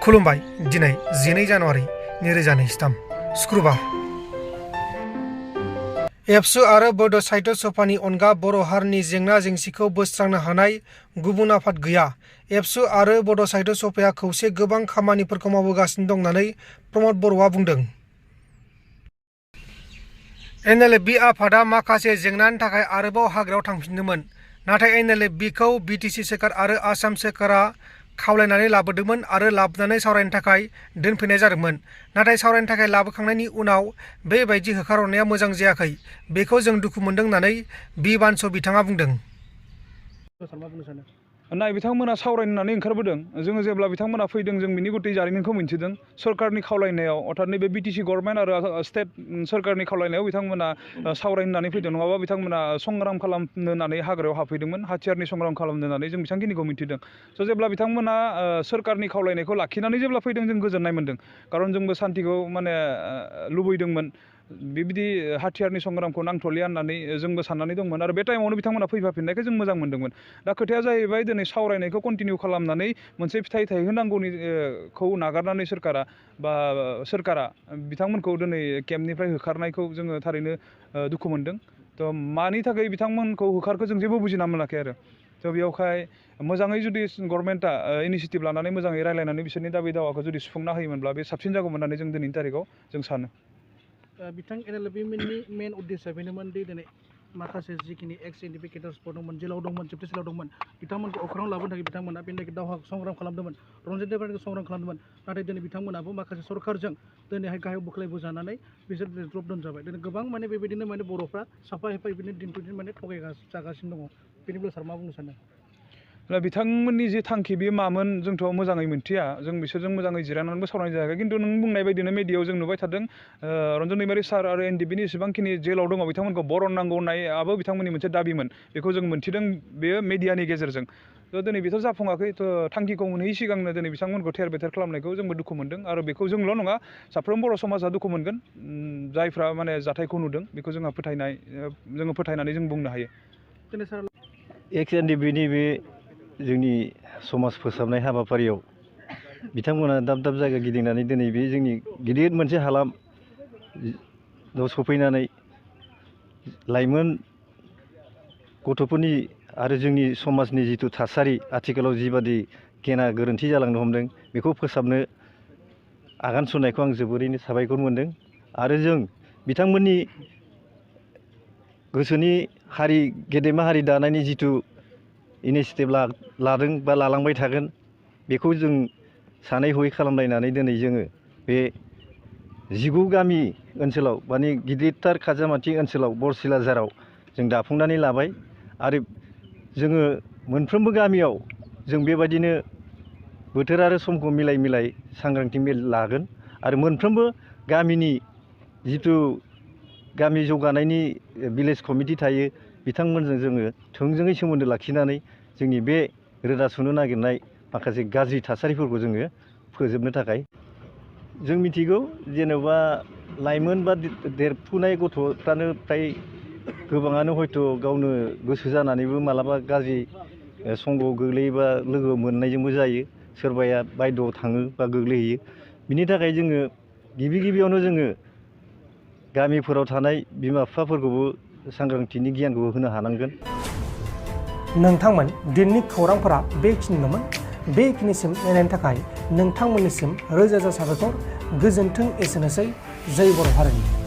खुलुमबाय दिनै 12 जानुवारि 2023 शुक्रबार एबसु आरो बड' साहित्य सभानि अनगा बर' हारिनि जेंना जेंसिखौ बोस्रांनो हानाय गुबुन आफाद गैया। एबसु आरो बड' साहित्य सभाया खौसे गोबां खामानिफोरखौ मावबोगासिनो दं होननानै प्रमद बर'आ बुंदों। एनएलएफबि आफादा माखासे जेंनानि थाखाय आरोबाव हाग्रायाव थांफिनदोंमोन, नाथाय एनएलएफबिखौ बिटिसि सोरखार आरो आसाम सोरखारा खावलायनानै लाबोदोंमोन आरो लाबोनानै सावरायनो थाखाय दोनफैनाय जादोंमोन। नाथाय सावरायनो थाखाय लाबोखांनायनि उनाव बेबायदि होखारहरनाया मोजां जायाखै, बेखौ जों दुखु मोनदों होननानै बि बानस बिथाङा बुंदों। नाय बिथांमोना सावरायनो होननानै ओंखारबोदों। जोङो जेब्ला बिथांमोना फैदों जों बिनि गथै जारिमिनखौ मिन्थिदों। सरकारनि खावलायनायाव अर्थात नैबे बिटिसि गभर्नमेन्ट आरो स्टेट सरकारनि खावलायनायाव बिथांमोना सावरायनो होननानै फैदों, नङाबा बिथांमोना संग्राम खालामनो होननानै हाग्रायाव हाबफैदोंमोन, हाथियारनि संग्राम खालामनो होननानै जों बिथांखिनिखौ मिन्थिदों। स' जेब्ला बिथांमोना सरकारनि खावलायनायखौ लाखिनानै जेब्ला फैदों जों गोजोननाय मोन्दों, खारन जोंबो सान्तिखौ लुबैदोंमोन। बिबायदि हाथियारनि संग्रामखौ नांथ'लिया होननानै जोंबो साननानै दंमोन आरो बे टाइमावनो बिथांमोना फैफाफिननायखौ जों मोजां मोन्दोंमोन। दा खोथाया जाहैबाय दिनै सावरायनायखौ कन्टिनिउ खालामनानै मोनसे फिथाइ थायहोनांगौनि खौ नागारनानै सोरखारा बिथांमोनखौ दिनै केम्पनिफ्राय होखारनायखौ जोङो थारैनो दुखु मोन्दों। थ' मानि थाखाय बिथांमोनखौ होखारखो जों जेबो बुजिना मोनाखै आरो। थ' बेयावहाय मोजाङै जुदि गभर्नमेन्टआ इनिसियेटिभ लानानै मोजाङै रायलायनानै बिसोरनि दाबि दावाखौ जुदि सुफुंना होयोमोनब्ला बे साबसिन जागौमोन होननानै जों दिनैनि तारिखाव जों सानो। बिथां एनएलएफबिनि मेन उद्देश्यआ बेनोमोन दि दिनै माखासे जिखिनि एक्स इन्डिपेन्डेन्टफोर दंमोन, जेलाव दंमोन, जोबथेसालियाव दंमोन, बिथांमोनखौ अख्राङाव लाबोनो थाखाय बिथांमोना बेनि थाखाय दावहा संग्राम खालामदोंमोन, रन्जित देब्रानिखौ संग्राम खालामदोंमोन। नाथाय दिनै बिथांमोनाबो माखासे सरकारजों दिनैहाय गाहायाव बोख्लायबोजानानै बिसोर द्रप डाउन जाबाय। दिनै गोबां बेबायदिनो बर'फ्रा साफा एफा बिदिनो दिन थगायजागासिनो दङ। बेनि बेलायाव सार मा बुंनो सानो? दा बिथांमोननि जे थांखि बेयो मामोन जोंथ' मोजाङै मिन्थिया, जों बिसोरजों मोजाङै जिरायनानैबो सावरायनाय जायाखै। खिन्थु नों बुंनाय बायदिनो मिडियायाव जों नुबाय थादों रन्जन दैमारि सार आरो एनडिएफबिनि जेसेबांखिनि जेलाव दङ बिथांमोनखौ बरननांगौ होननायाबो बिथांमोननि मोनसे दाबिमोन। बेखौ जों मोन्थिदों बेयो मिडियानि गेजेरजों। थ' दिनै बेथ' जाफुङाखै। थ' थांखिखौ मोनहैयै सिगांनो दिनै बिथांमोनखौ थेर बेथेर खालामनायखौ जोंबो दुखु मोन्दों आरो बेखौ जोंल' नङा साफ्रोम बर' समाजा दुखु मोनगोन। जायफ्रा जाथायखौ नुदों बेखौ जोङो फोथायनानै जों बुंनो हायो। एक्स एनडिएफबिनि बे जोंनि समाज फोसाबनाय हाबाफारियाव बिथांमोना दाब दाब जायगा गिदिंनानै दिनै बे जोंनि गिदिर मोनसे हालामाव सफैनानै लाइमोन गथ'फोरनि आरो जोंनि समाजनि जिथु थासारि आथिखालाव जिबादि गेना गोरोन्थि जालांनो हमदों बेखौ फोसाबनो आगान सुरनायखौ आं जोबोरैनो साबायखर मोन्दों। आरो जों बिथांमोननि गोसोनि गेदेमा हारि दानायनि जिथु इनिसियेटिभ लादों बा लालांबाय थागोन, बेखौ जों सानै हयै खालामलायनानै दिनै जोङो बे 19 गामि ओनसोलाव माने गिदिरथार खाजामाथि ओनसोलाव बरसिलाझाराव जों दाफुंनानै लाबाय। आरो जोङो मोनफ्रोमबो गामियाव जों बेबायदिनो बोथोर आरो समखौ मिलाय सांग्रांथि मेल लागोन आरो मोनफ्रोमबो गामिनि जिथु गामि जौगानायनि भिलेज कमिटि थायो बिथांमोनजों जोङो थोंजोङै सोमोन्दो लाखिनानै जोंनि बे रोदा सुनो नागिरनाय माखासे गाज्रि थासारिफोरखौ जोङो फोजोबनो थाखाय जों मिथिगौ जेनेबा लाइमोन बा देरफुनाय गथ'फ्रानो फ्राय गोबाङानो हयथ' गावनो गोसो जानानैबो मालाबा गाज्रि संग'आव गोग्लैयोबा लोगो मोननायजोंबो जायो, सोरबाया बायद'आव थाङो बा गोग्लैहैयो। बिनि थाखाय जोङो गिबियावनो जोङो गामिफोराव थानाय बिमा बिफाफोरखौबो सांग्रांथिनि गियानखौ होनो हानांगोन। नोंथांमोन दिनैनि खौरांफोरा बेखिनिल'मोन। बेखिनिसिम नायनायनि थाखाय नोंथांमोननिसिम रोजा रोजा साबायखर। गोजोन्थों। एसेनोसै। जय बर' हारिनि।